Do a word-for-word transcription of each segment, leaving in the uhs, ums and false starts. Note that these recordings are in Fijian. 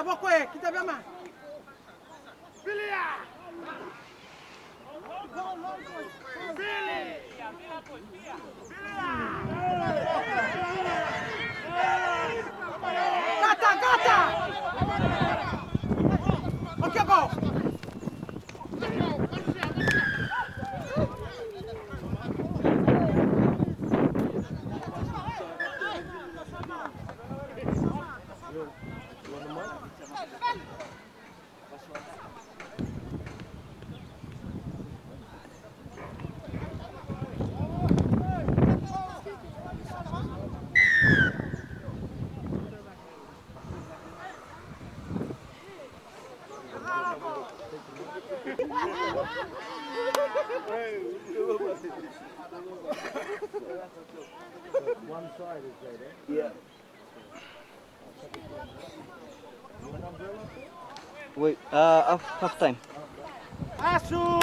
Voko e, kita vema. Gata, gata. Okay, go. One side is there, eh? Yeah. Wait, uh, half, half time. Pasu!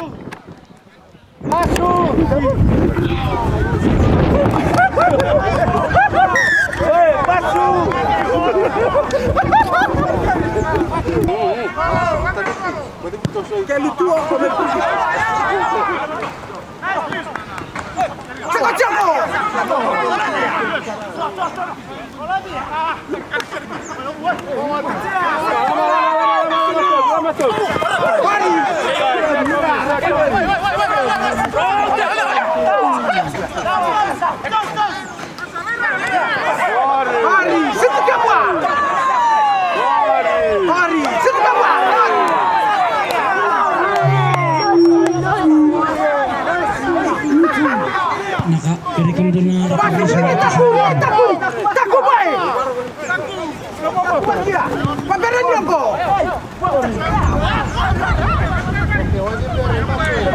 Pasu! Ei, pasu! Kelu tu o kome. Tiko, tiko! Ari, situ kemua! Ari, situ kemua! Naka, kere kemudou na. Taku, taku, taku mai! Papere ni oko!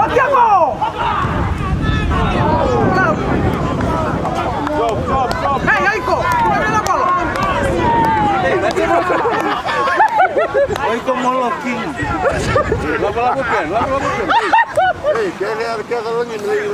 Oti oko! Ei, o iko! Papere na kolo! O iko molo king. Lava, lava pen, lava, lava pen. Ei, kere, kere, lagi, lagi.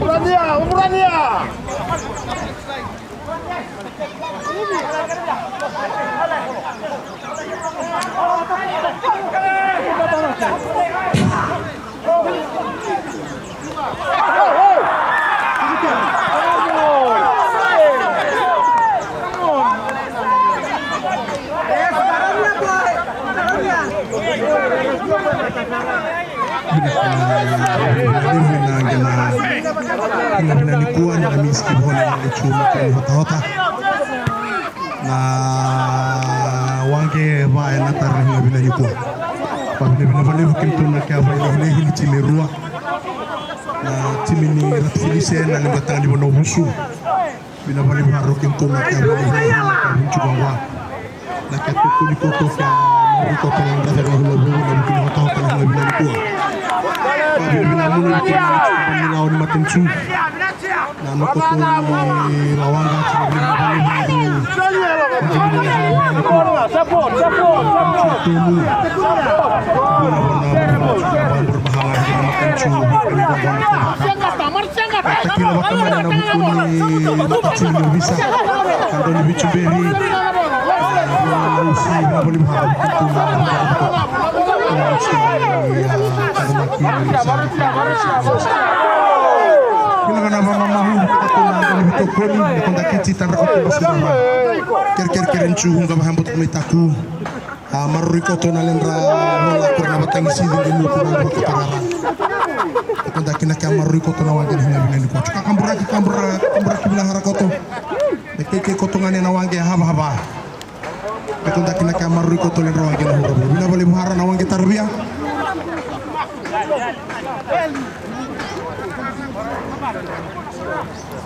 Urania, urania. Vinaka, vinaka, vinaka, vinaka nikua na miski vone na lechu na kani hotahota. Na waqe va e na tara na vinaka nikua. Vavinavinaka vakalevu kemudou na kea vailavulei hili timi e rua. Na timi ni Ratu Felise na libataka ni vanua vusu. Vinaka vakalevu haro kemudou na kea vailavulei hili na kea vunitsuka vua. Na kea tukuni koto kea mariko kea na kea vula vou na vukini hotahota na vinaka nikua. Vavinavinaka muna nikua na tsuka ni lawa ni matanitu. Na nokoto ni lawaqa tiko vei na vanua. Takila vata mai na vuku ni timi ni ovisa. Ka dau ni vituberi. Vinaka na vakamamahu, ka tu na dau ni vitokoni, na kodakiti tadra koto basi na va. Kerekere, kere ni tu, ga vahabuta mai taku. A maroroi koto na ledra, vola kura na vatagi sivi, dau ni kura na vakatarara. Koto daki na kea maroroi koto na waqe na higa vinani koto. Ka kaburaki, kabura, kaburaki vinahara koto. Me keikei koto ga ne na waqe, hava, hava. Me koto daki na kea maroroi koto ledra waqe na hura. Vinavale vuhara na waqe Taravia.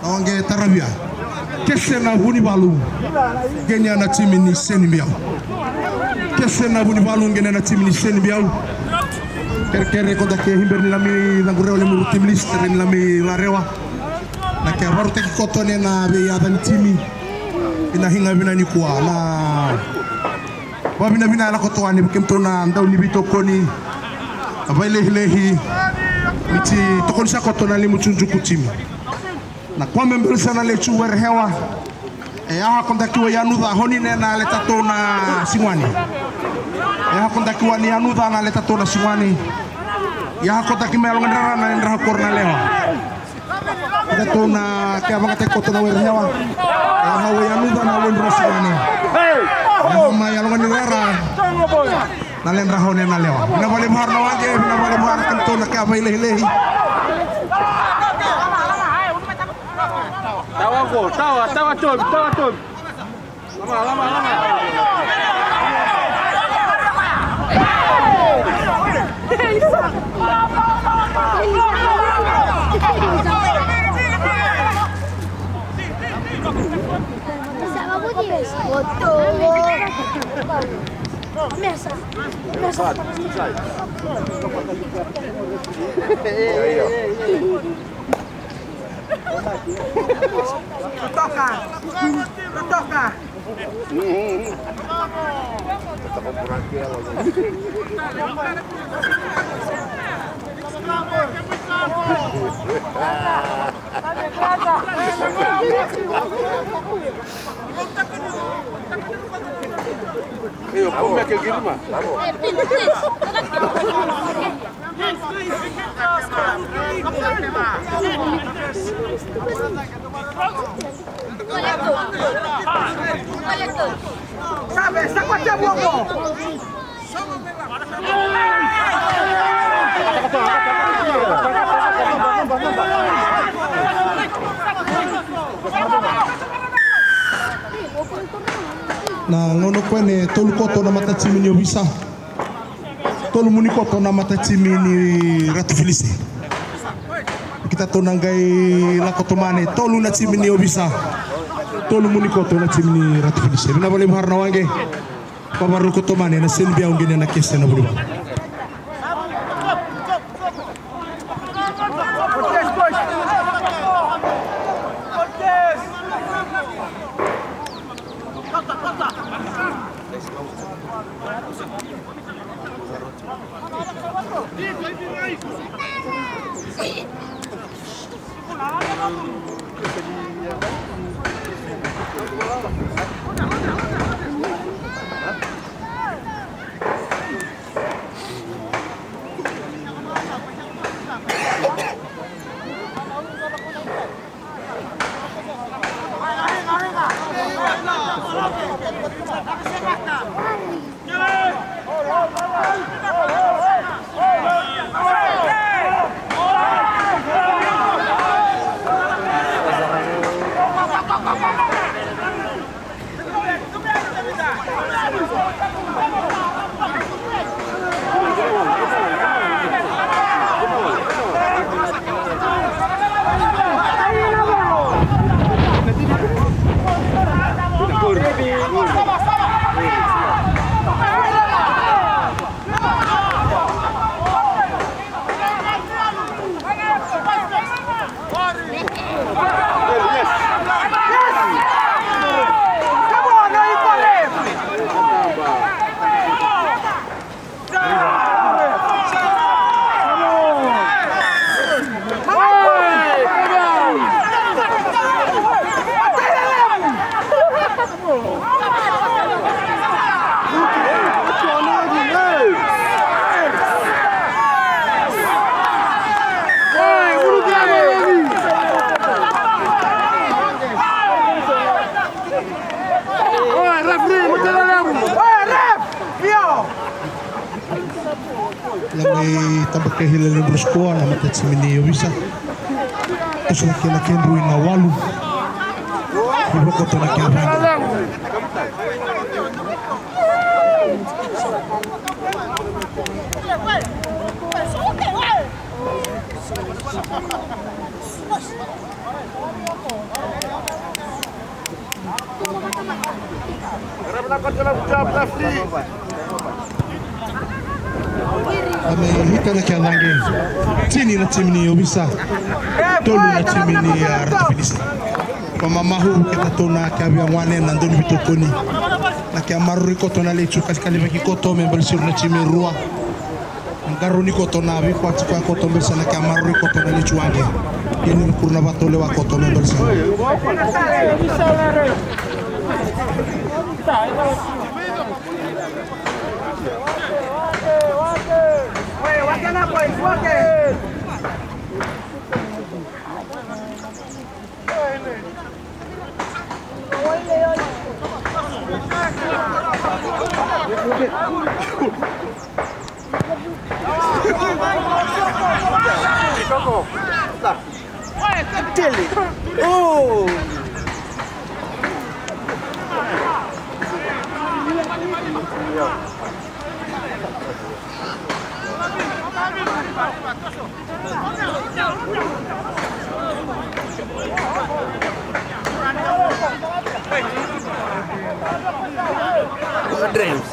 Na waqe Taravia. Kese na Vunivalu. Qenia na timi ni Senibiau. Kese na Vunivalu, qenia na timi ni Senibiau. Kerekere koto daki hiberi ni lami na gureo le muru timi list, re ni lami la rewa. Na kea varutaki koto ne na veiyaca ni timi. Ina higa vinani kua na vavinavina e lako toka ni kemtou na dau ni vitokoni. Na vailehilehi. Miti tokoni sa koto na limu jujuku timi. Na kua me belu sa na leju were hewa. E yaha kodaki wa yanuca honi ne na letatou na sigwani. E yaha kodaki wa ni yanuca na letatou na sigwani. Yaha kodaki me yalogadrara na ledra kora na lewa. Letatou na kea vagataki koto na were hewa. E yaha wa yanuca na ledra sigwani. E yaha ma yalogadrara. Na ledra hone na lewa. Vinavale vuhara na waqe, vinavale vuhara kemtou na kea vailehilehi. Tawa qo, tawa, tawa tovi, tawa tovi. Lama, lama, lama. Toka. Toka. Ei, o Pau me ke giri ma. Sabe, sabe, sabe, Na gauna koya ne tolu koto na matatimi ni ovisa. Tolu muni koto na matatimi ni Ratu Filisi. Kitatou na qai lako tomane, tolu na timi ni ovisa. Tolu muni koto na timi ni Ratu Filisi. Vinavale vuhara na waqe. Vavarau koto mane na Senibiau qenia na kese na Vunivalu. Tabakei Hill Elder School, na matatimi ni ovisa. Toso na kena kedru ina walu. Ni vakoto na kena vagi. A me hita na kea caqe. Tini na timi ni ovisa. Tolu na timi ni, a, Ratu Vinisa. Vakamamahu keda tou na kea via gone na dau ni veitokoni. Na kea maroroi koto na lecu kalikali vaki koto me balesau na timi e rua. Qarauni koto na veikua tiko ya koto me sa na kea maroroi koto na lecu waqe. Keni na kuru na vatolewa koto me balesau. Tele. Oh. Dreams.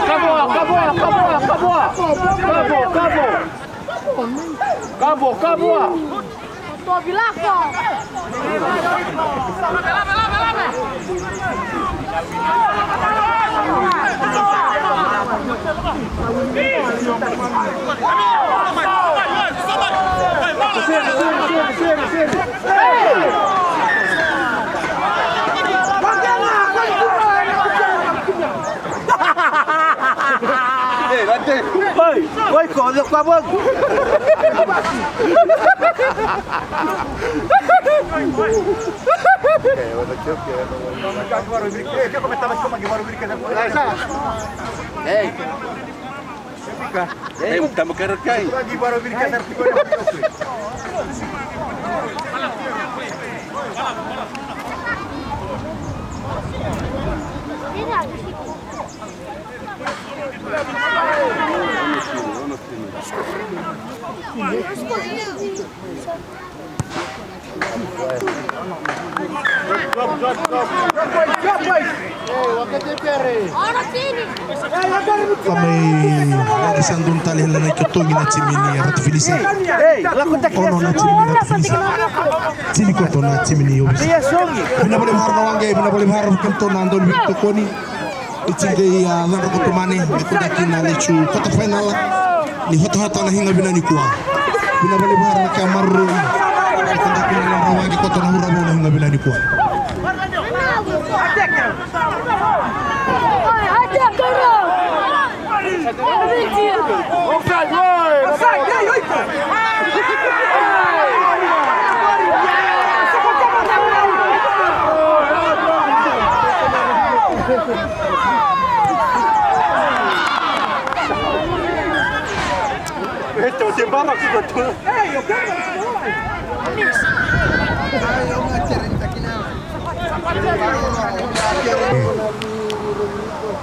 Kavo, kavo, kavo, kavo. Kavo, kavo. Kavo, kavo. Tô vilako. Oi, oi, ko, ko, ko. Ei. Ei, tama karakai. Ka mai laki sa donu tale na itotogi na timi ni Ratu Vilisa. Ono na timi ni Ratu Vilisa. Tini koto na timi ni Ovisa. Vinavale vahara na waqe, vinavale vahara vei kemudou na dau ni veitokoni. Iti qai a cadra koto mane me kudaki na lecu kota fainala ni hotahota na higa vina nikua. Vinavale vahara na kea maroroi me kudaki na nodra waqe koto na Huravou na higa vina nikua. Oi, attack, Huravou! Offside, oi! Offside, ei, oi! Esto te barra,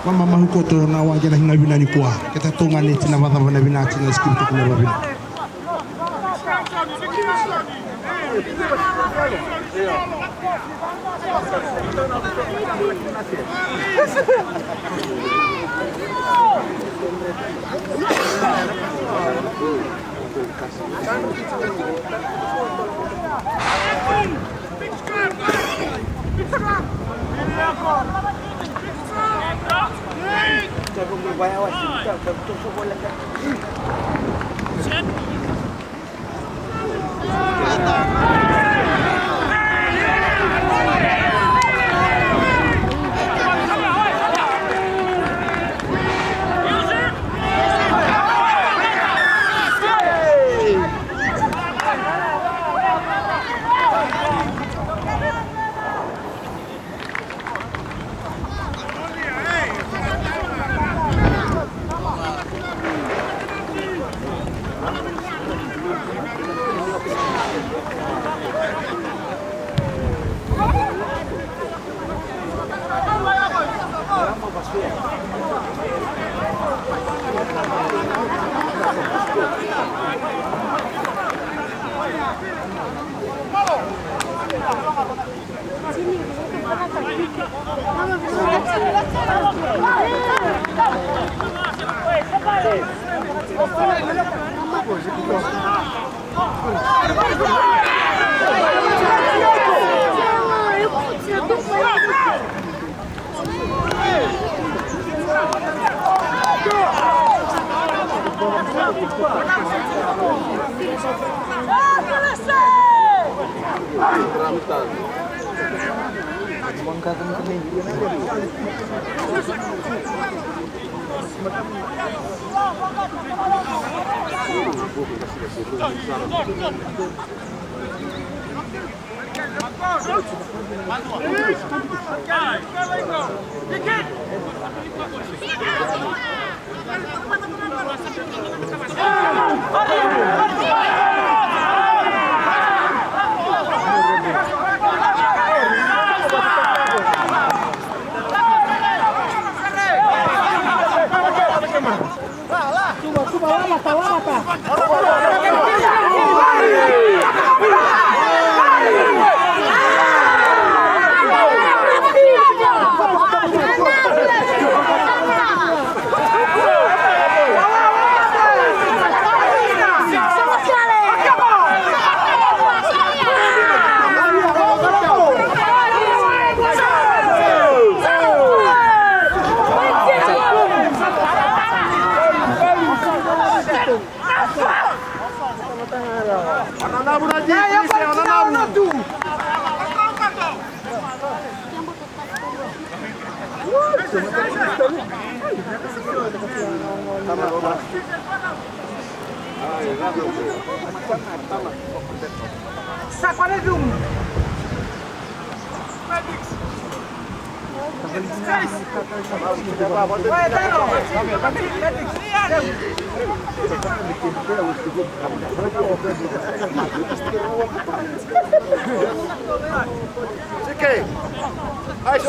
Mama mahukoto na wage na higa vinani kua. Keta tonga neti na vacava na vinati na skip toko na vavina.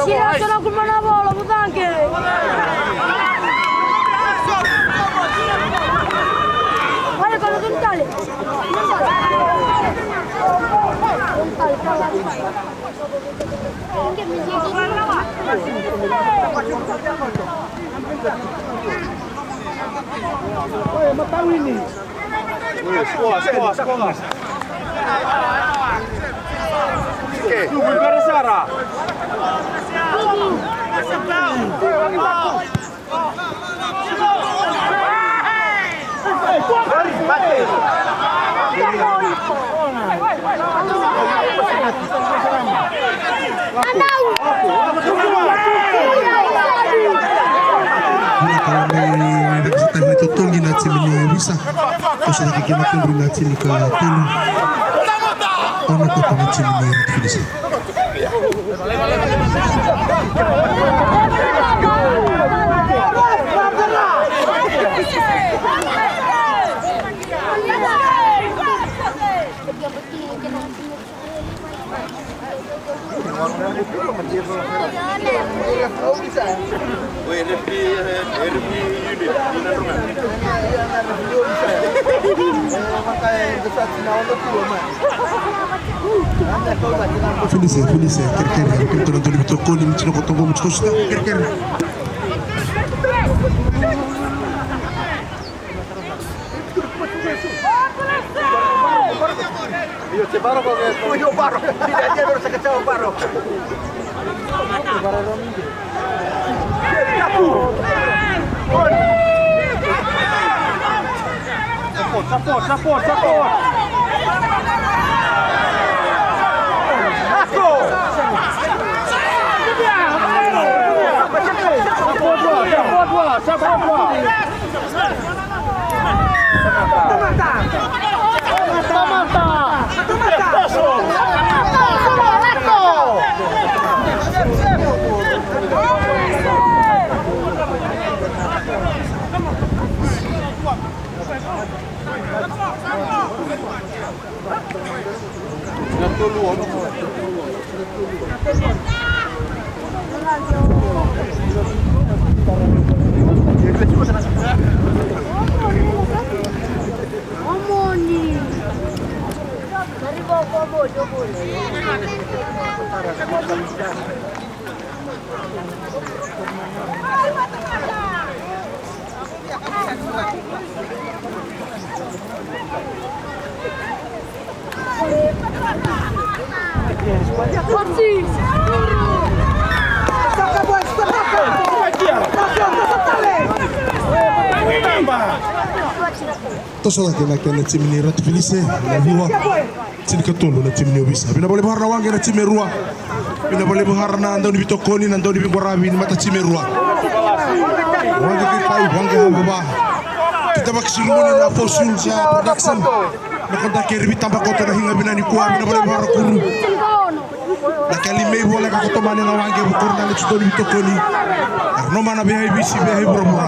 Sega sara na kumana vola, vucake. Olha como que não tá ali. Oi, sikoa, sikoa, sikoa. Ike. Sikoa, sikoa. Ovisa. Toso cake kina kudru na tini ka tolu. Ono koto na tini ni Red Phillies. Polisi, polisi, kerekere, kerekere, donu ni tokoni, ni tiko tobo, ni tiko sita, kerekere. Support, support, support, support. Support, support, support. Toso cake na kena timi ni Ratu Filise, na ciwa. Tinikatolu na timi ni Ovisa. Vinaka vakalevu sara na waqe na timi e rua. Vinaka vakalevu sara na dau ni veitokoni, na dau ni veiqaravi ni matatimi e rua. Waqe kei Tai, waqe Havava. Keitou vakasurumuni na Fosun Production. Na koda keri vitaba koto na higa vinaka nikua, vinaka vakalevu sara Kuru. Na kali mai voleka koto mai na waqe, vukoro na letu dau ni veitokoni. Era noma na veiyai visi, veiyai vuravura.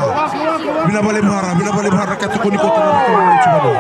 Vinaka vakalevu sara, vinaka vakalevu sara na ka tokoni koto na veitokoni.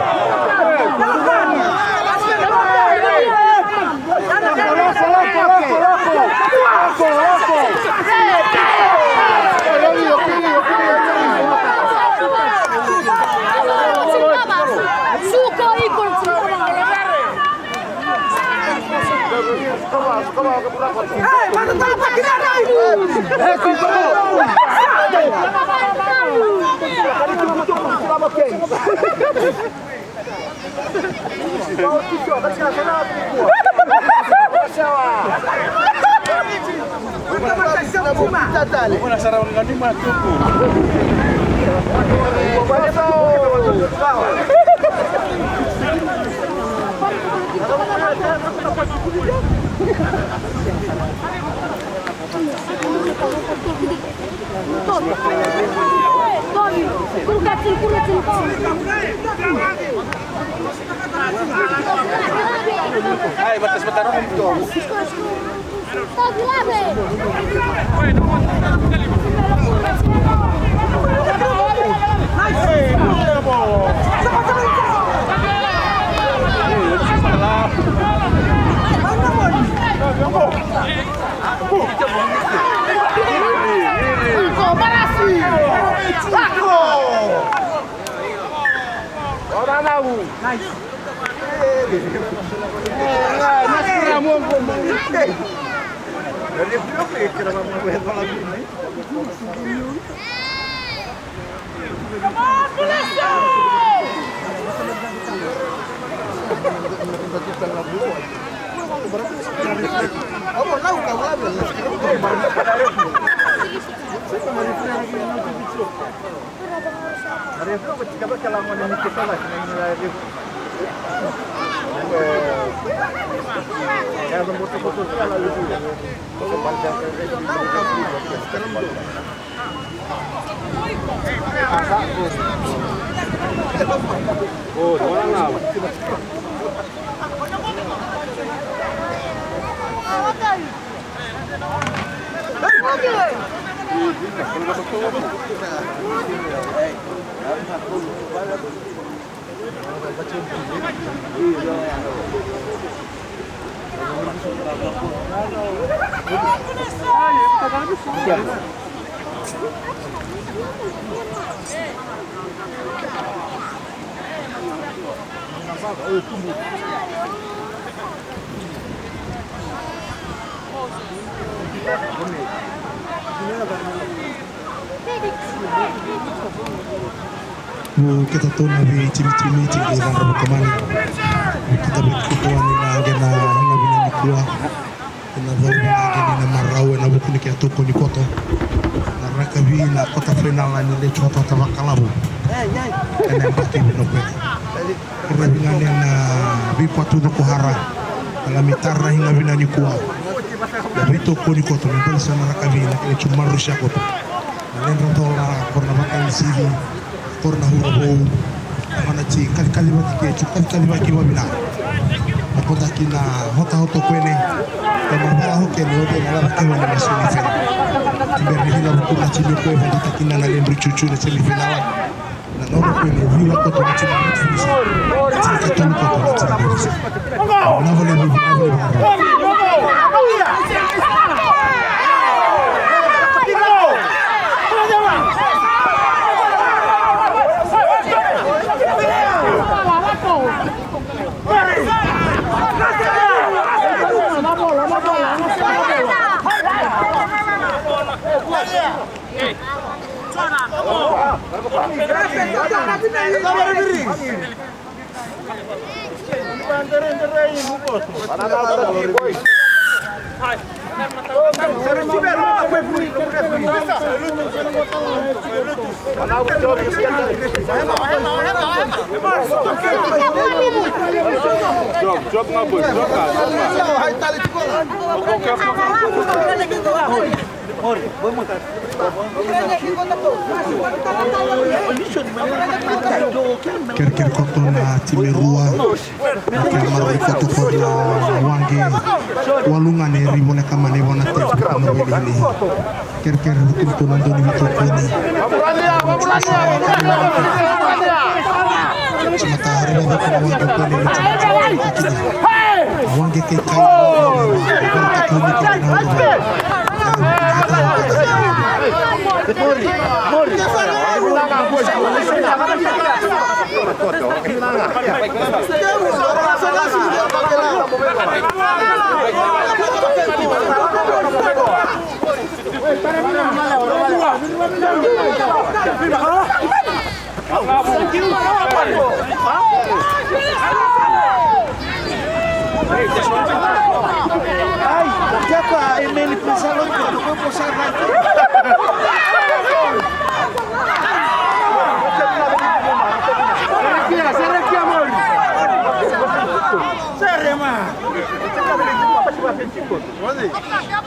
Vou keitou na veitimiti meeting e Vadra Vakamani. Vou keitou vei keitou ni na qai na higa vinaka nikua. Ena cau vinaka ni na marau ena vuku ni keitou ko ni koto. Na rakavi na kota fainala ni leitsi koto ta vakalavu. Ena yabaki vinaka. Ira vinaka na veikua tu coko hara. Ela me tara na higa vinaka nikua. Na veitokoni koto me balisa na rakavi na kele tu marusia koto. Na ledra tola koro na vakalisivi koro na hura vou. Na mana ti kalikali vaki ke tu kalikali vaki vavina. Na kota ki na hotahota ko ene. Ena vala ho kene ove na lava kewa na masini fena. Bera ni hila vuku na timi ko e vandita kina na ledru cucu na semifinala. Na nona ko e levu lako tu na timi na timi sa. Timi ka tolu ko tu na timi na timi sa. Na vale levu, na vale levu. Drop, drop my boy, drop my, drop my. Okay, okay, okay, okay. Kerekere koto na timi rua. Kerekere koto koto na waqe. Walu ga na eri voleka mani vua na tepu koto na wili ni. Kerekere koto na doni vitokoni. Timata rua koto na waqe koto na waqe. Waqe kei kai.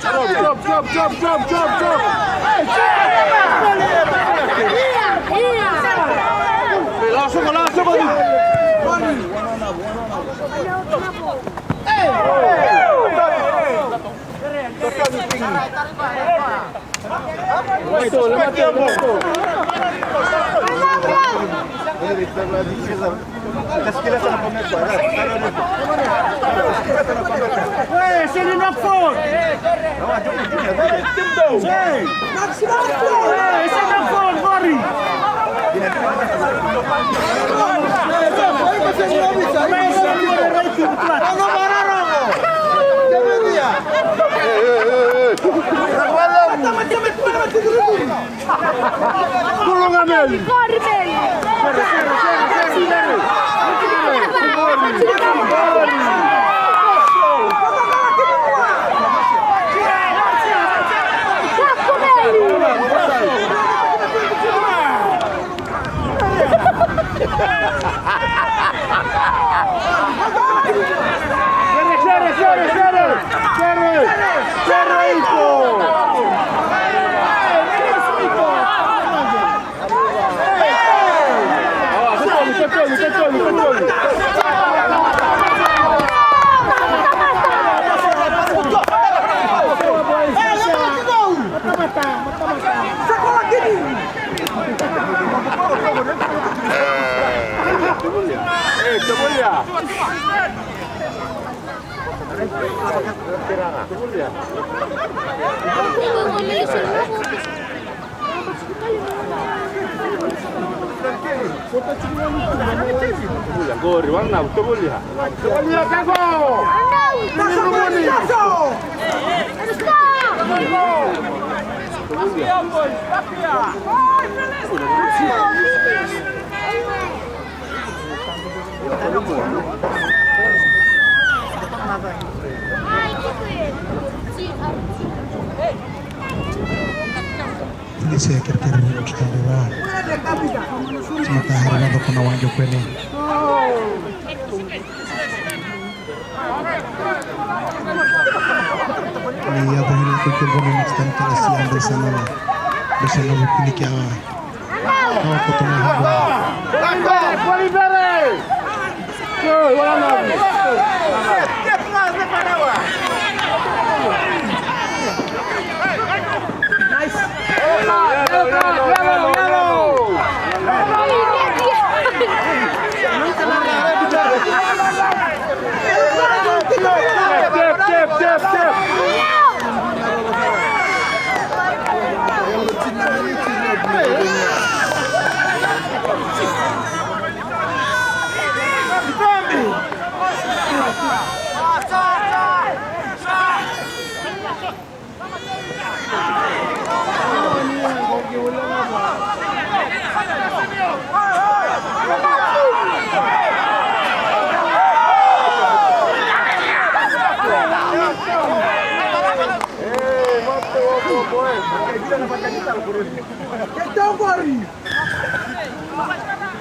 Drop, drop, drop, drop, drop, drop. Hey, laga soqo, laga soqo. Kologa meli. Kori meli. Sere, sere, sere, sere. Sere, sere iko. Ni se kerekere ni mutu tani ra. Sa mata hari na doko na waqe o Kuene. Ni yaco hili na kau keboni na titani kala si a dai sana. Dai sana vukuni kia. Kawa koto na haba.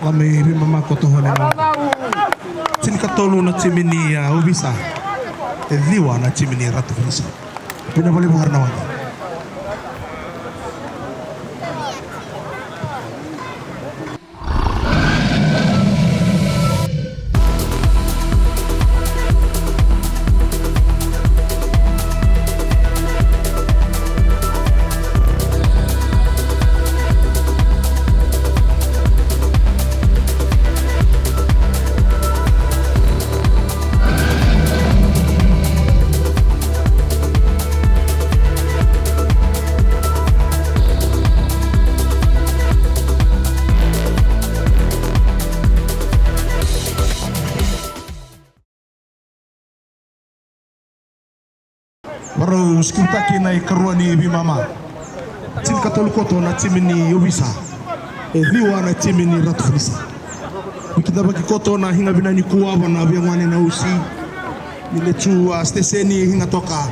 Lami veimama koto hone na. Tinikatolu na timi ni, a, Ovisa. E ciwa na timi ni Ratu Vilisa. Vinaka vakalevu sara na waqe. Varau sikivutaki na ikarua ni veimama. Tinikatolu koto na timi ni Ovisa. E ciwa na timi ni Ratu Vilisa. Veikidavaki koto na higa vinaka nikua vua na veigone na usi ni Letua, a, siteseni e higa toka.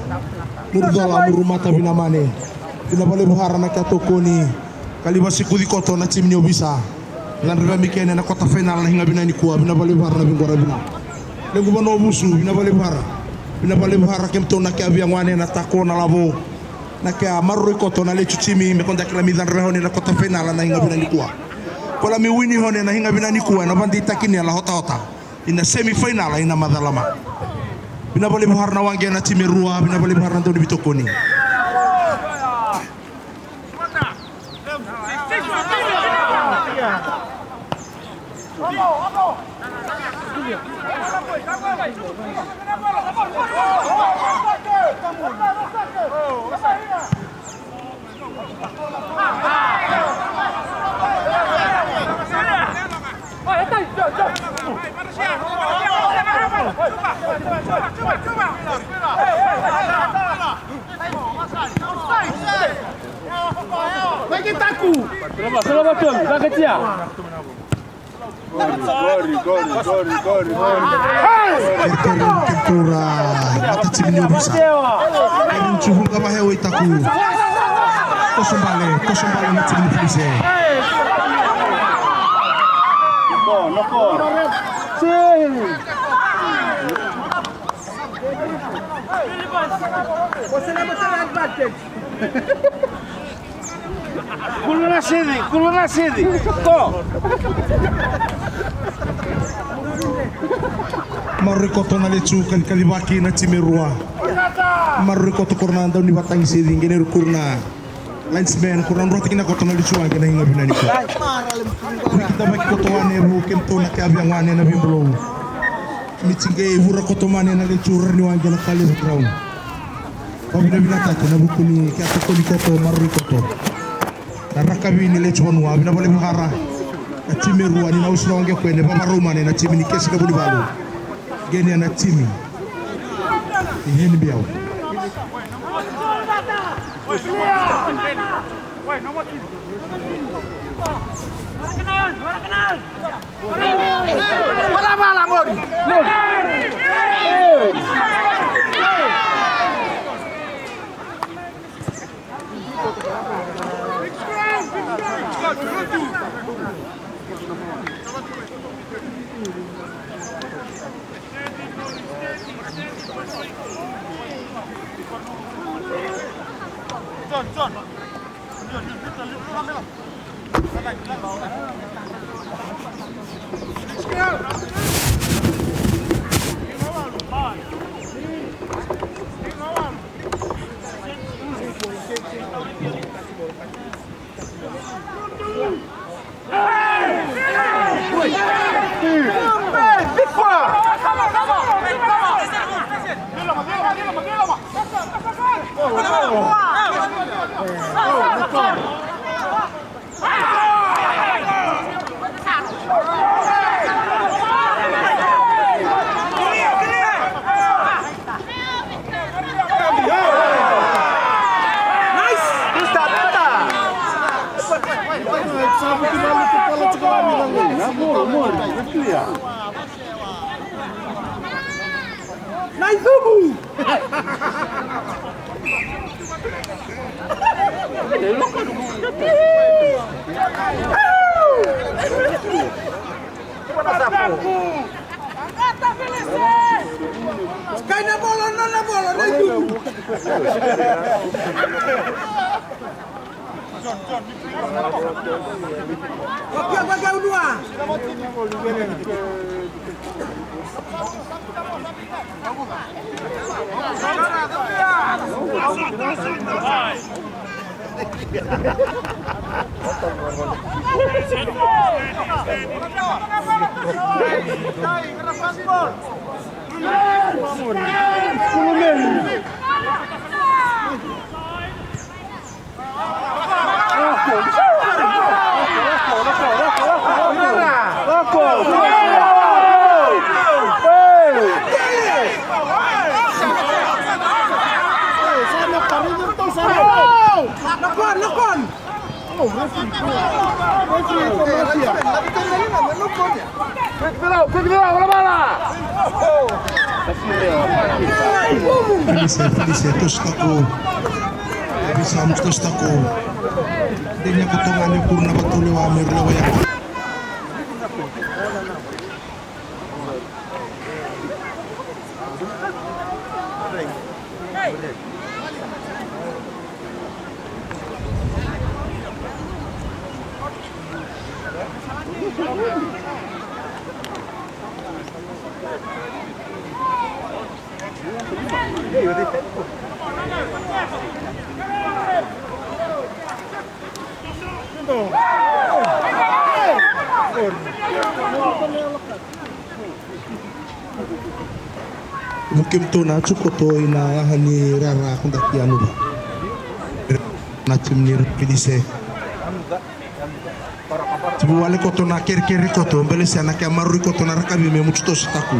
Murucola, murumata, vinamane. Vinaka vakalevu sara na kea tokoni. Ka lai vasikuli koto na timi ni Ovisa. Cadre vei kemuni na kota fainala na higa vinaka nikua, vinaka vakalevu sara na veiqaravi. Lequ vanua o Vusu, vinaka vakalevu sara. Vinaka vakalevu sara kemuni na kea veigone na tako na lavo. Na kea maroroi koto na Letua timi me keda kila ni cadre vei kemuni na kota fainala na higa vinaka nikua. Kila ni wini kemuni na higa vinaka nikua, na vakadeitaki ni la otaota. Ina semi fainala ina macala mai. Vinaka vakalevu sara na waqe na timi e rua, vinaka vakalevu sara na dau ni veitokoni. Vai ke taku. Salava, salava, Tom, caka tia. Gori, gori, gori, gori, gori. Kerekere ni kemitou ra na timi ni Ovisa. Kerekere ni tsuvuka mai o Itaku. Toso bale, toso bale na timi ni Vilisa. Noko, noko. Kulu na sidi, kulu na sidi. Ko. Maroroi koto na Lecu, kalikali vaki na timi e rua. Maroroi koto ko ira na daunivatagi se cigi, qai na ira ko ira na linesman, ko ira na drotaki na koto na Lecu, qai na iga vinani ko. Wiki tavaki koto wane vu kemto na ke avia wane na vibulou. Miti qai vura koto mane na Lecu, rani waqe na kale vu ground. Vavinavinataki na vuku ni ke a tokoni koto, maroroi koto. Na rakavi ni Lecu Vanua, vina vale vahara. Na timi e rua ni na usi na waqe koya, ne vavarau mane na timi ni kesi na Vunivalu. Genia na timi. I heni biau. Nice! Kai na bola, nona bola, na yu. Wakia, wakia, unua. Felice, Felice, tosi taku. Felice, tosi taku. Denia koto ga ni kuru na vatu lewa me lewa ya. Vuki mutu na tsukoto ina yaha ni rara kudaki yanuva. Na tim ni Fidise. Tibu wale koto na kerikeri koto, bele sia na ke maruri koto na rakavi me mutu tosi taku.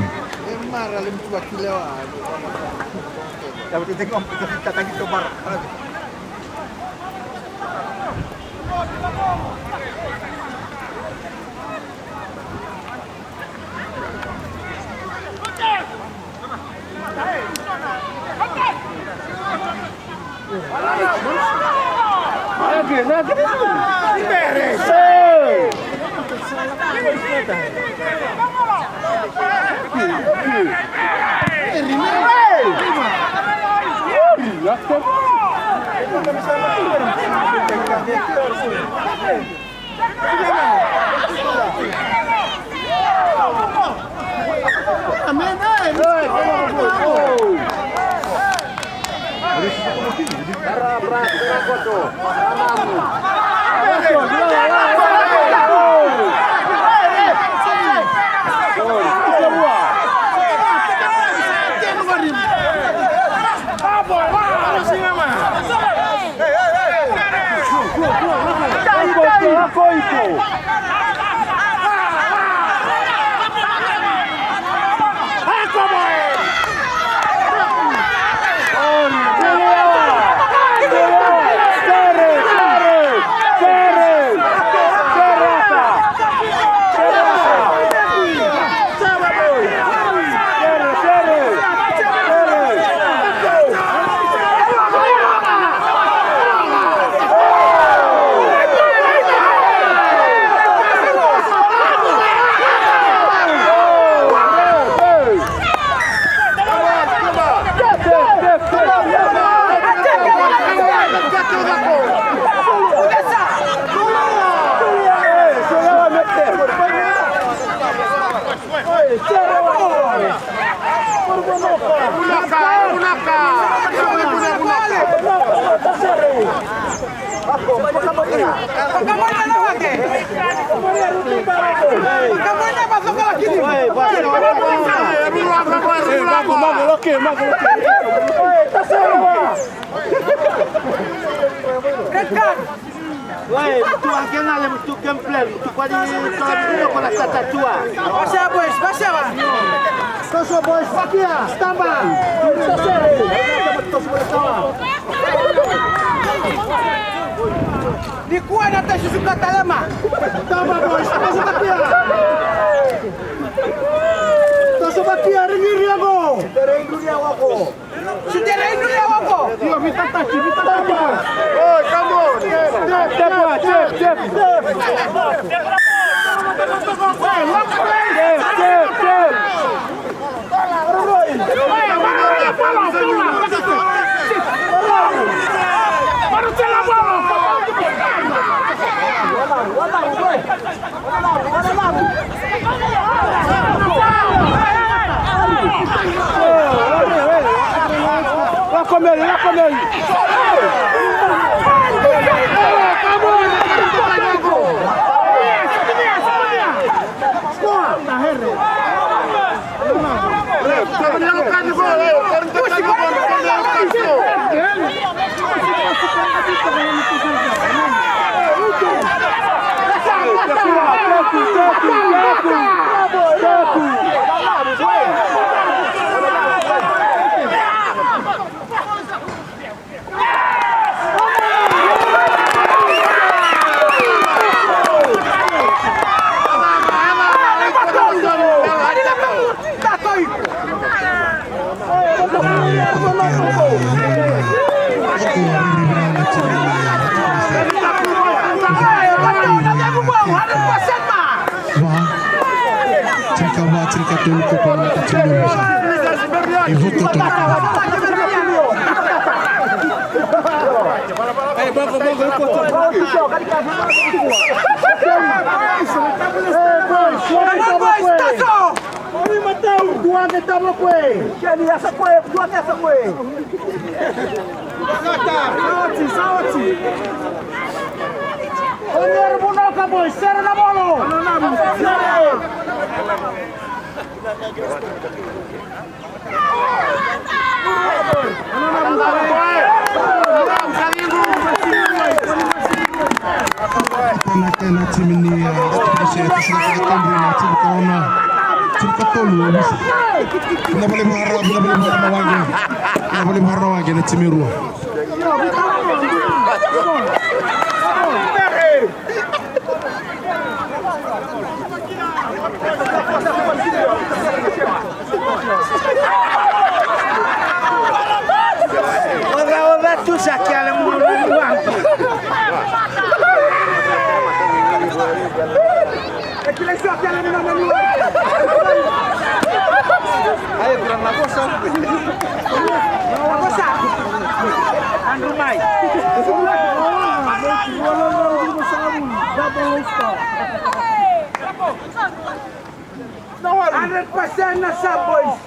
Red card. Wai, mutu ake na le mutu kempel, mutu kwali tora mutu kona tatatua. Basha boys, basha wa. Toso boys, pakia, stamba. Toso boys, stamba. Ni kuwa na tasi suka talema. Stamba boys, toso pakia. Toso pakia, ringiri yago. Tere indru ya wako. Sidere indru ya wako. Yo, mita taki, mita taki. Oh, come on. Step, step, step, step. Step, step, step. Lako Meli, lako Meli. Va, tinikava, tinikatolu, ko koya na ka tinikarua. E voto toka. Dua me tama koe. Keni asa koe, dua me asa koe. Sa oti, sa oti. Oni era vunoka boy, sere na volo. Tena, tena timi ni, ah, timi se, timi se, timi ka ono, timi ka tolu, ah, visa. Vinaka vakalevu sara, vinaka vakalevu sara na waqe. Vinaka vakalevu sara na waqe na timi e rua. Oca, oca tu sa kele mu, mu, mu, mu. Ai, kurang na vosa. Na vosa. Andru mai. Double star. Hundred percent na sa, boys.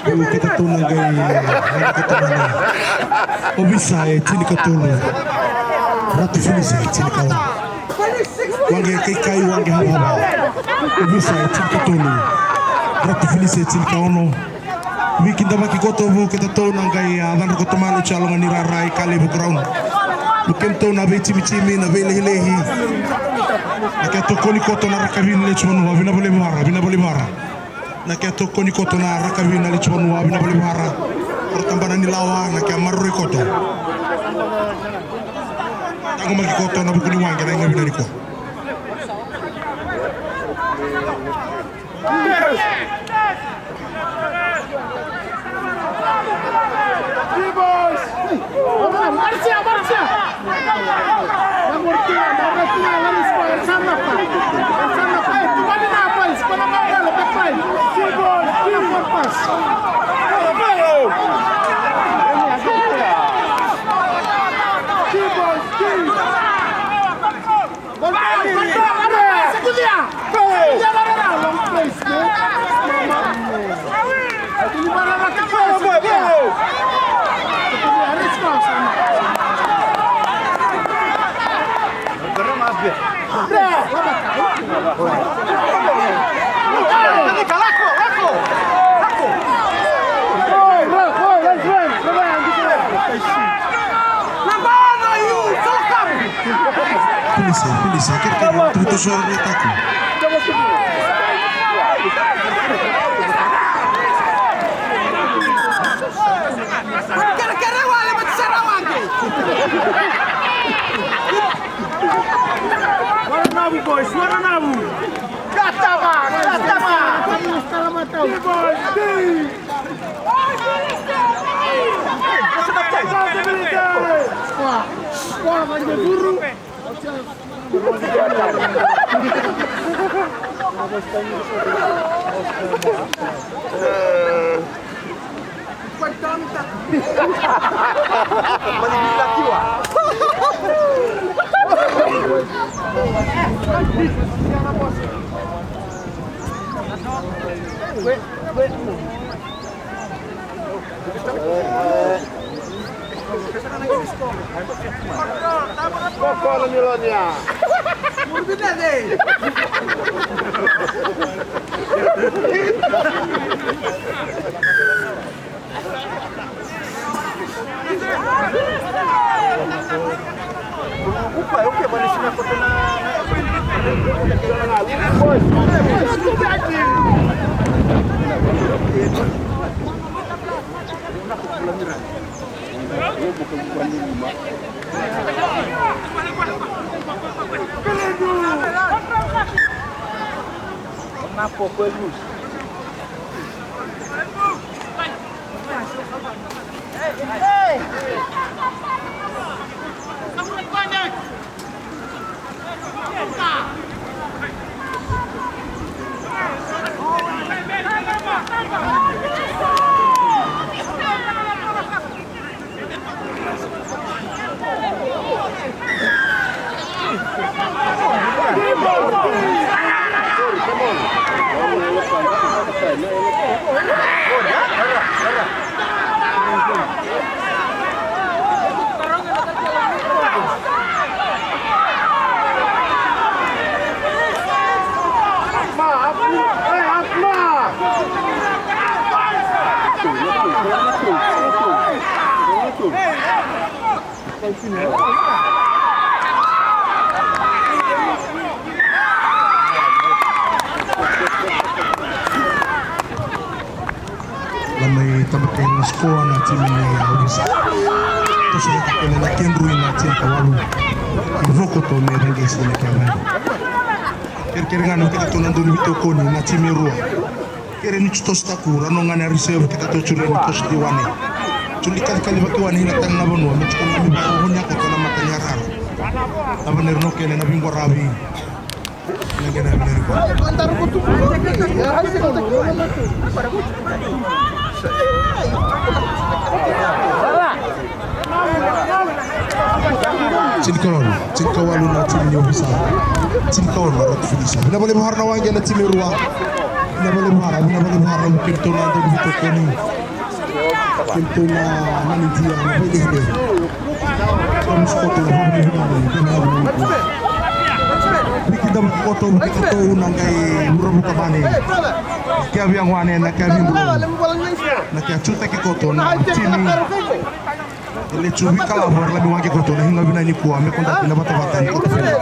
Io, keitou na qai, na keitou na. Ovisa e tinikatolu, Ratu Felise e tinikaono. Waqe Kaikai, Waqe Havahava. Ovisa e tinikatolu, Ratu Felise e tinikaono. Veikidavaki koto vou, keitou na qai, a, cadra koto mai na yaloga ni rara i Kalevu ground. Vei keitou na veitimitimi, na veilehilehi. Na keitou tokoni koto na rakavi ni Lechivanua, vinaka vakalevu sara, vinaka vakalevu sara. Na keitou tokoni koto na rakavi na Lechivanua, vinaka vakalevu sara. Ora tabana ni lawa, na keitou maroroi koto. Taqomaki koto ena vuku ni waqe, na iga vinaka nikua. Felise, Felise, kere, kere, tu, tu, soro ni taku. Kere, kere, wale, mati sara waqe. Wara navu, boys, wara navu. Gata, ma, gata, ma. Boys, La mai tabaka na sikoa na timi ni Ovisa. Toso vata kei na kedrui na tini ka walu. Vokoto me rengesi na kena. Kerekere ga na kena tona donu vitokoni na timi rua. Kere ni tu toso taku rano ga na reserve keta toso reni toso di wane. Tuli kalikali vaki wane hina tani na vanua me tiko na mi vao honi ako tona mata ni arara. Na vaneri no kene na vingo ravi. Tinikawalu, tinikawalu na timi ni Ovisa. Tinikawalu na ratu finisa. Vinaka vakalevu hara na waqe na timi rua. Vinaka vakalevu hara, vinaka vakalevu hara, kemtou na dau vitokoni. Kemtou na manager na vailevulevu. Vamos koto na vailevulevu. Viki da koto, viki koto na qai uravuka mane. Ke a via gone na ke a via bulo. Na ke a tutaki koto na timi. Ele tu vika lavo era lami waqe koto na higa vinaka nikua me koda kina vatavata ni koto fenua.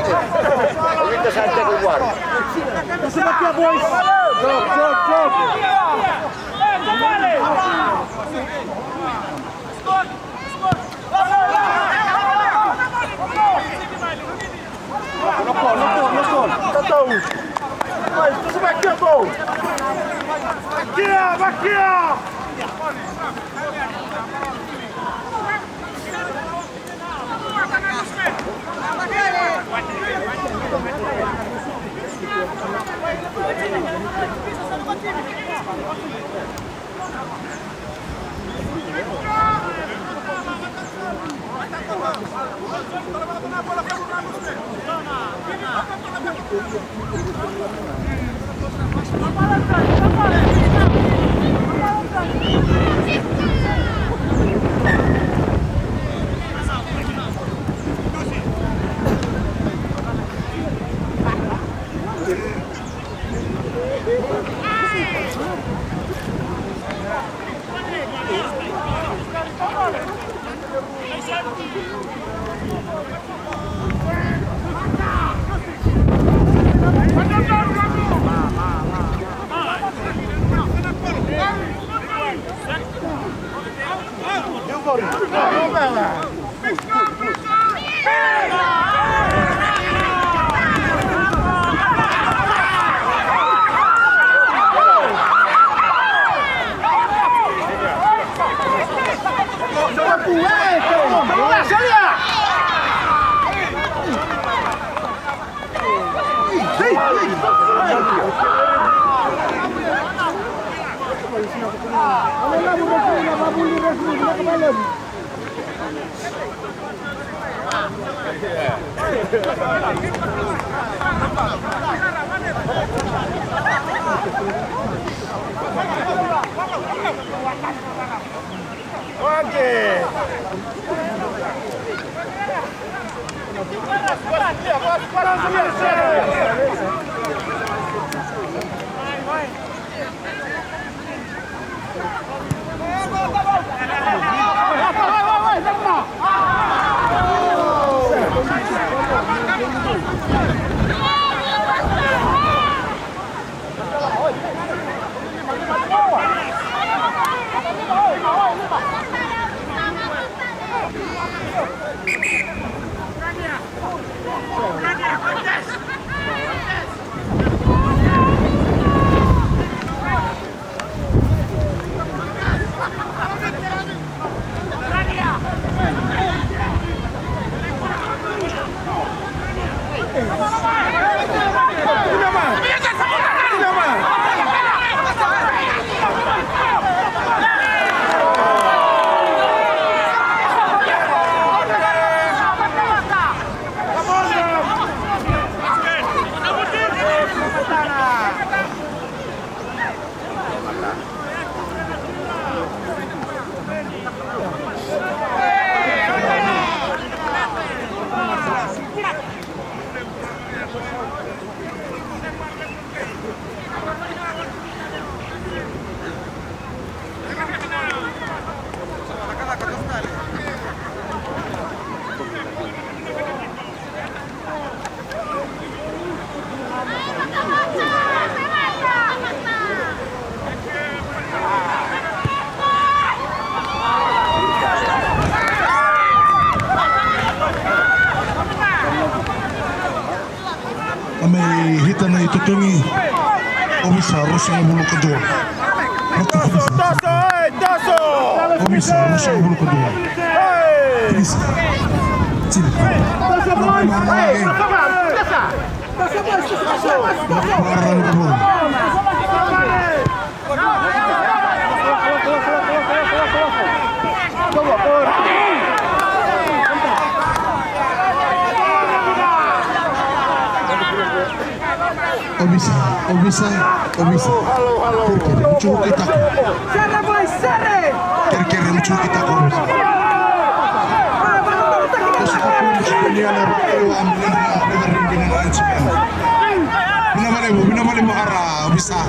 Togi. Ovisa, ruasagavulu ka dua. Ratu Filisa. Ovisa, ruasagavulu ka dua. Filisa. Tini. Ovisa, ovisa, ovisa. Kerekere, mucu ki taku. Kerekere, mucu ki taku, ovisa. Vinaka vakalevu, vinaka vakalevu, ara, ovisa.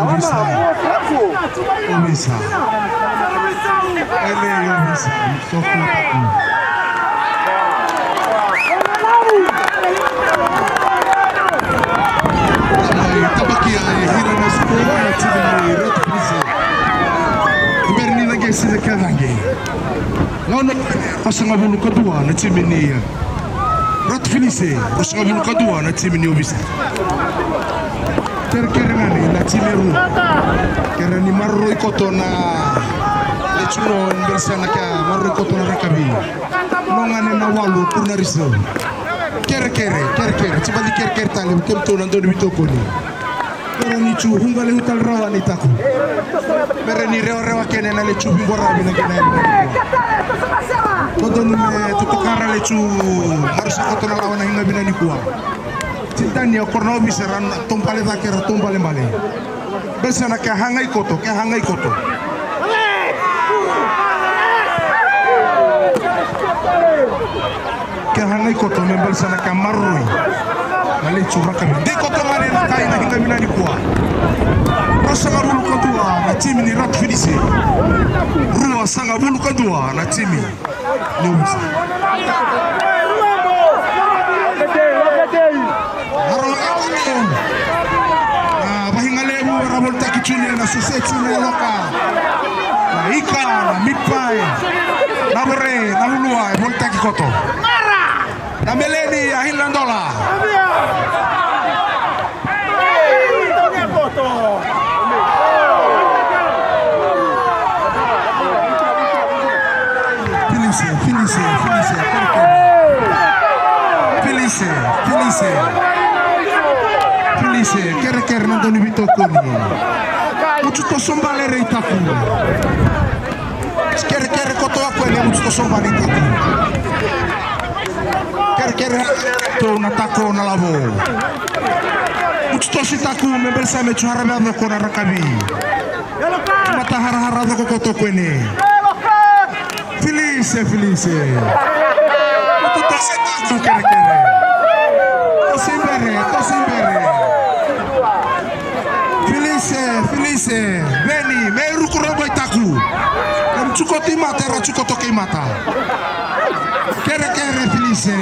Ovisa. Ovisa. Ele ovisa. Soku. Ai, tabakia, e hira na sikoa na timi ni Ratu Filisa. Bera ni lagesi na kena qai. Gauna ruasagavulu ka dua na timi ni Ratu Filisa, ruasagavulu ka dua na timi ni Ovisa. Kerekere ga ni na timi e rua. Kere ni maroroi koto na lecu no, ni bera sa na kea maroroi koto na rakavi. No ga ni na walu kuru na riso. Kerekere, kerekere, tibali kerekere tale, kemtou na dau ni veitokoni. Bera ni cu, uqale utale rawa ni taku. Bera ni rewarewa kene na lecu viqoravi na kena. Dodonu me totokara lecu, marusa koto na lawa na higa vina nikua. Titania koro na ovisa ra na tobale cake ra tobalebale. Besa na ke hagai koto, ke hagai koto. Ke hagai koto me balesa na ka maroroi. Na lecu rakavi. Dei koto mane na kai na higa vina nikua. Ruasagavulu ka dua na timi ni Ratu Filisa. Ruasagavulu ka dua na timi ni Ovisa. Na vahiga levu era volitaki Junior na soseti na yaloka. Na ika, na meat pie, na vore, na ulua e volitaki koto. Na meleni a hili na dola. Filisa, Filisa, Filisa, kerekere. Filisa, Filisa. Filisa, kerekere na dau ni veitokoni. Mucu toso bale rei taku. Kerekere koto a koya ni mucu toso bale rei taku. Kerekere tou na tako na lavo. Mucu toso i taku me balesa me cu harave a coko na rakavi. Mata harahara coko koto koya ni. Filisa, Filisa. Mucu toso i taku kerekere. Toso i bere, toso i bere. Filisa, Filisa. Veni, me ruku rogo i taku. Em cukoto i mata, era cukoto kei mata. Kerekere Filisa.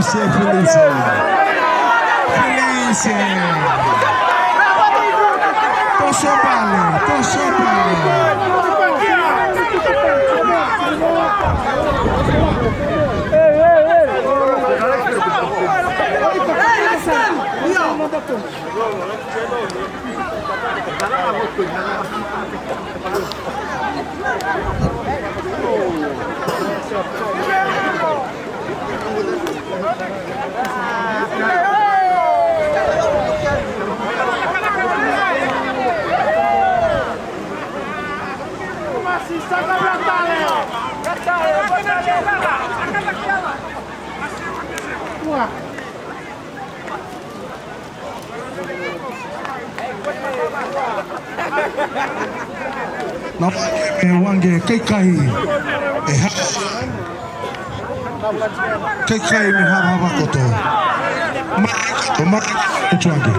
Felice. Felice. Toso bale, toso bale. Na waqe me waqe kaikai e ha kaikai me havahava koto. Marai koto, marai koto waqe.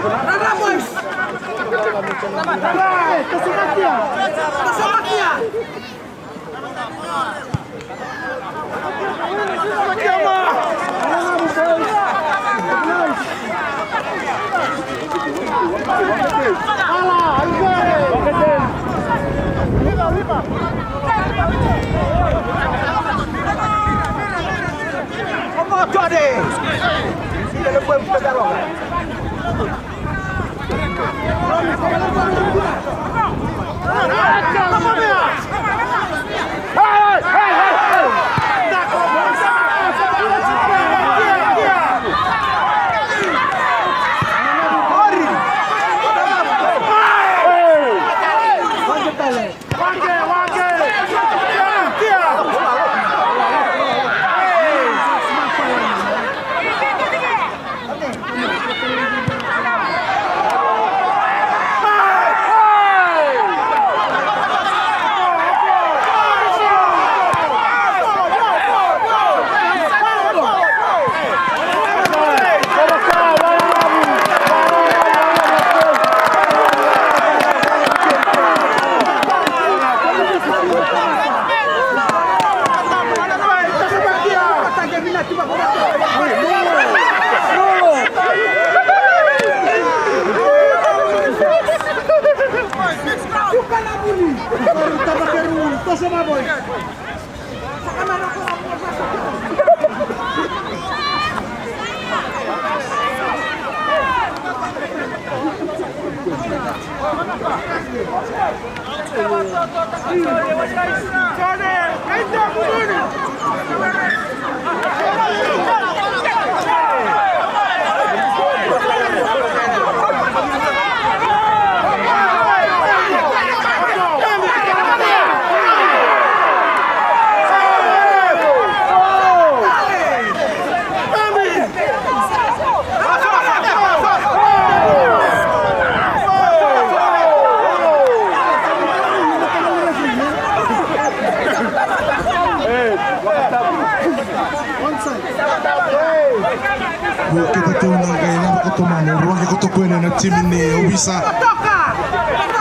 Mo keda tu na qai lako koto mai, ruaki koto ko ena na timi ni Ovisa.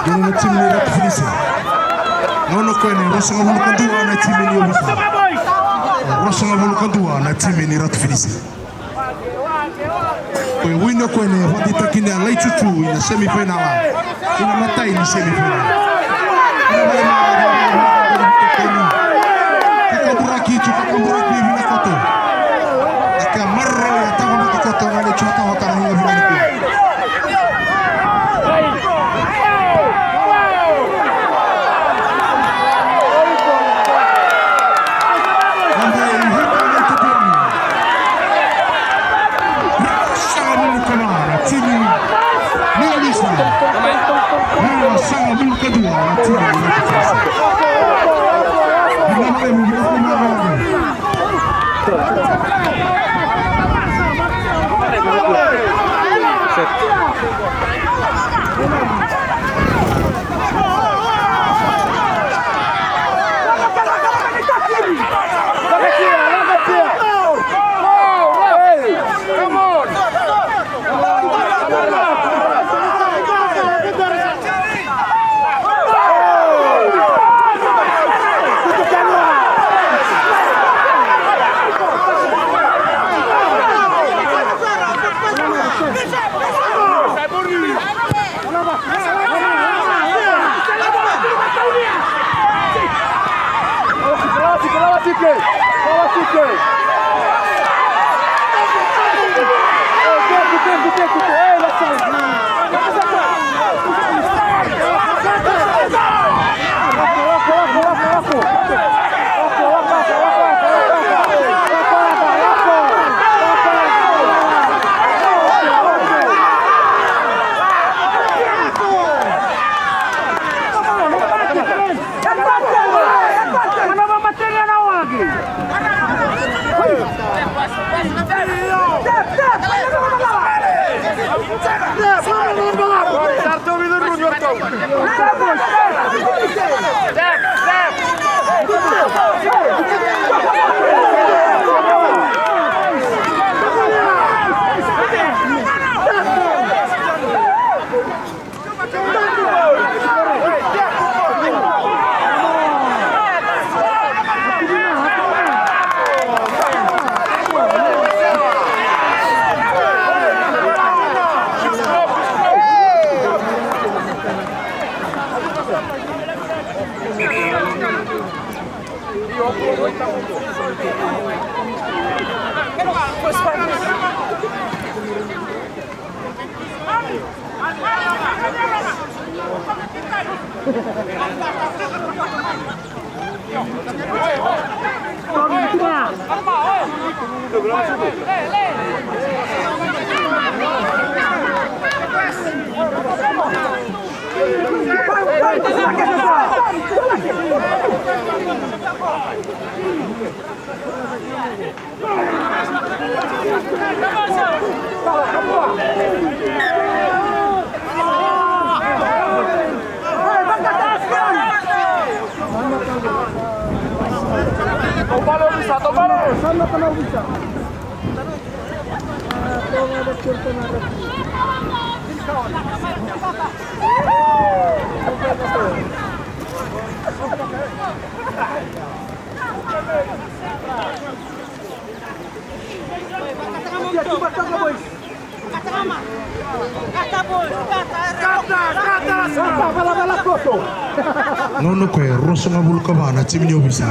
Dua na timi ni Ratu Fenisi. Gauna ko ena ruasagavulu ka dua na timi ni Ovisa. Ruasagavulu ka dua na timi ni Ratu Fenisi. Ko e wini ko ena vakadeitaki na Laitsutsui na semifinal. Ina matai ni semifinal. Ina matai ni semifinal. Kakaburaki tu, kakaburaki vinaka tu. Ika marau ya tawa na koto na le tu tawa tawa na vinaka. Saka mulu kama na timi ni Ovisa. Saka mulu kadua na timi ni Ovisa. Tike! Fala, Tike! Ei, tempo, tempo, tempo, tempo! Ei, Lação! Gauna koya, ruasagavulu ka va na timi ni ovisa,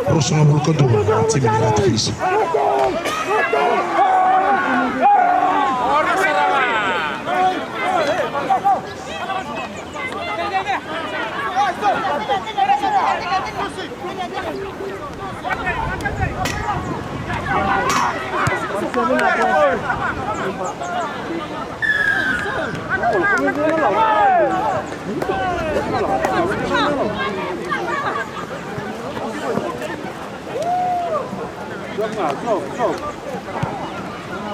ruasagavulu ka dua na timi ni Rata Fisi.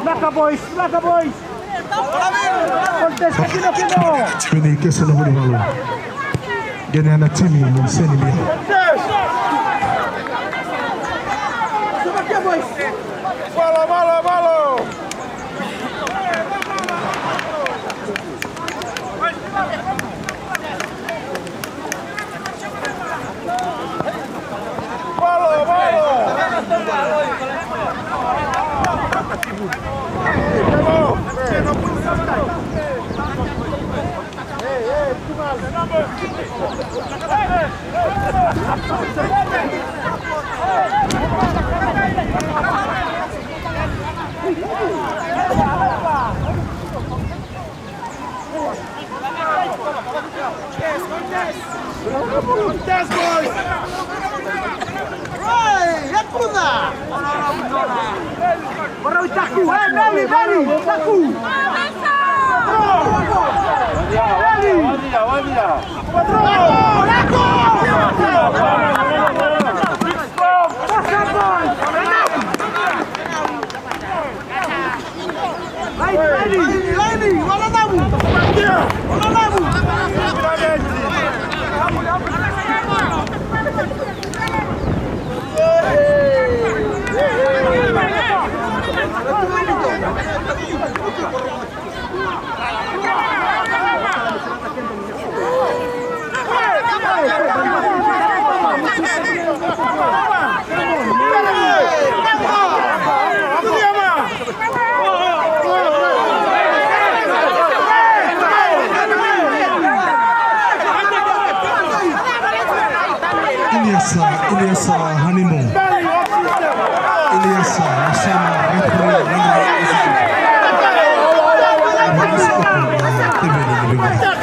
Vinaka boys, vinaka boys. Contest kina kina. Timi ni Kesa na Vunivalu. Kei na timi ni Seni Bia. Vinaka boys. Valo, valo, valo. Sa Iliasa Hanimo. Iliasa, na sema referee, na teveli ni vivara.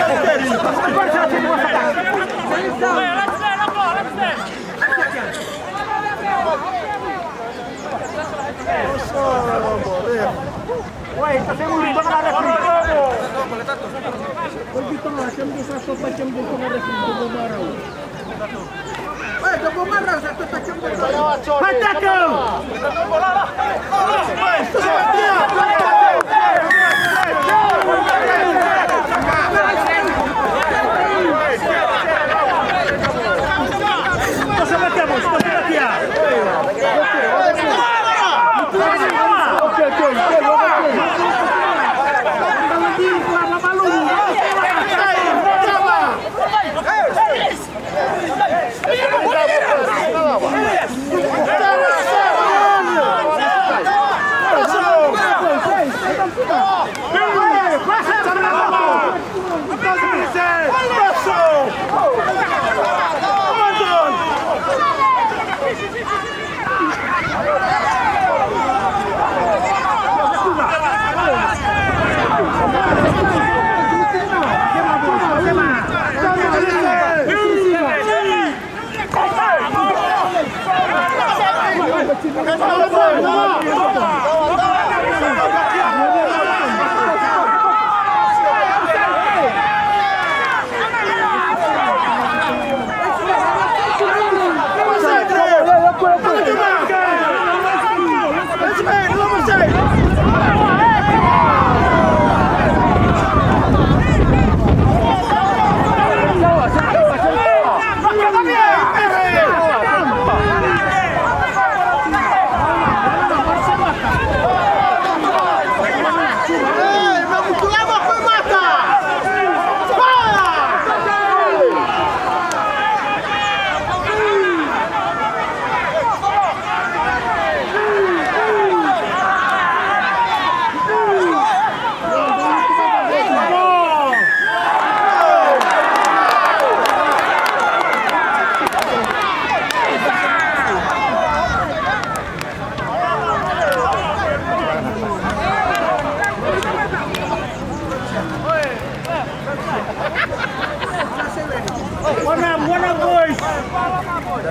One up, one up, boys.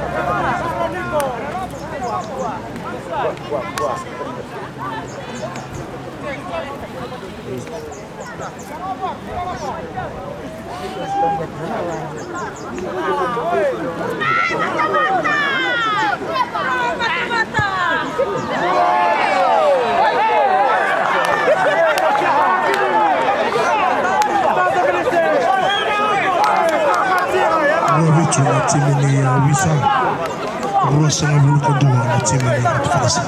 Rua vitu na timi ni, a, Wisa. Ruasagavulu ka dua na timi ni Ratu Farasa.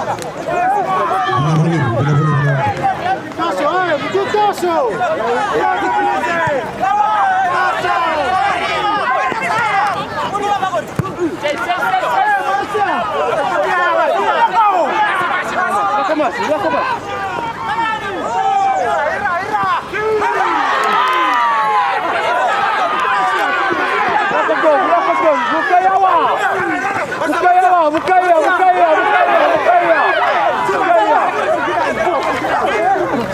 Vinaka vakalevu, vinaka vakalevu, vinaka vakalevu.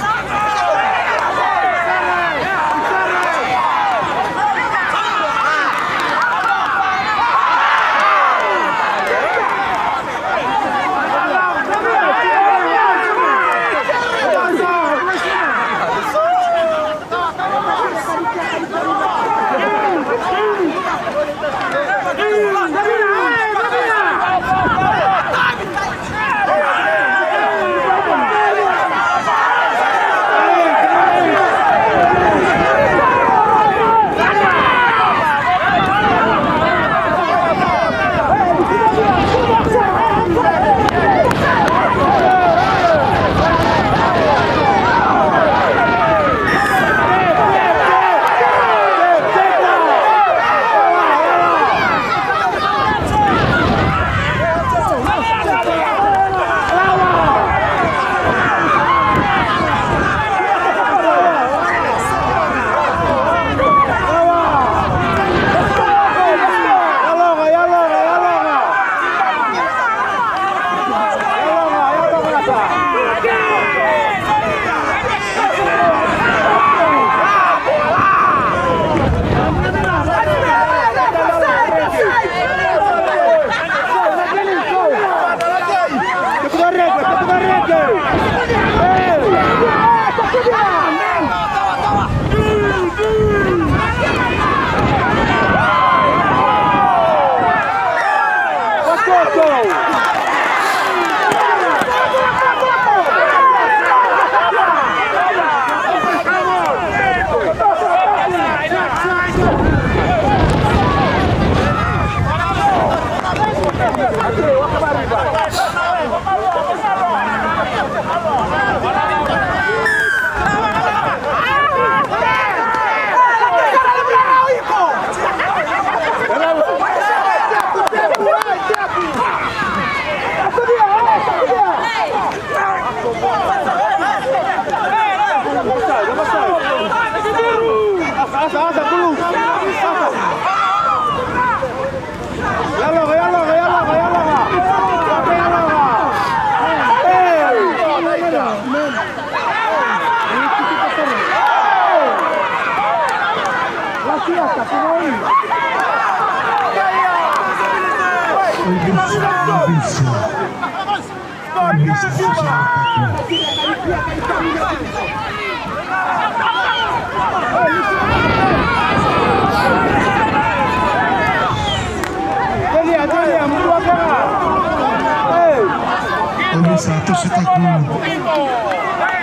Ovisa, tosotaki.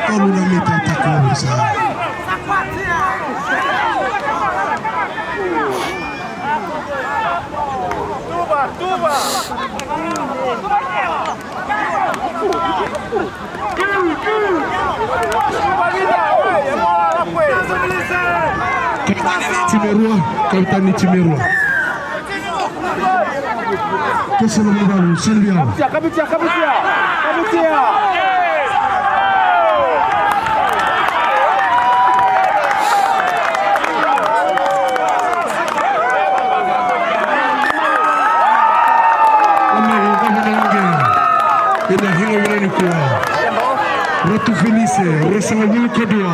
Tolu na mita, tosotaki, ovisa. Timi e rua, kavetani ni timi e rua. Kesa na mavalu, Silvia. Kabitia, kabitia, kabitia, kabitia. Ena higa vinaka nikua, Ratu Felise, ruasagavulu ka dua.